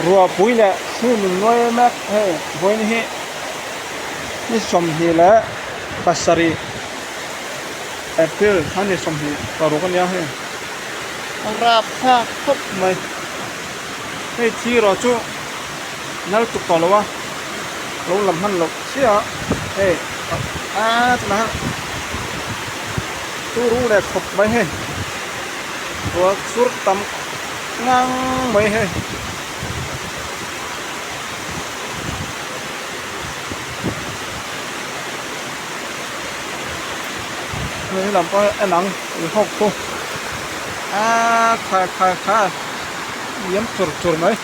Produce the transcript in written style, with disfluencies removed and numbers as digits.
Ruahpui leh thli min nuai mek hei vawiin hi ni 27 April thla ni 26 a nia hei a rapthlak khawp mai hei thi erawh chu nal tuk tawh lo a lo lam hman loh chiah a hei aaa tunah hian turu leh khawp mai hei ruah sur tam ngang mai hei. Hei lam pawh hi en ang ui hawk khu aaa khai khai khai a liam chur chur mai.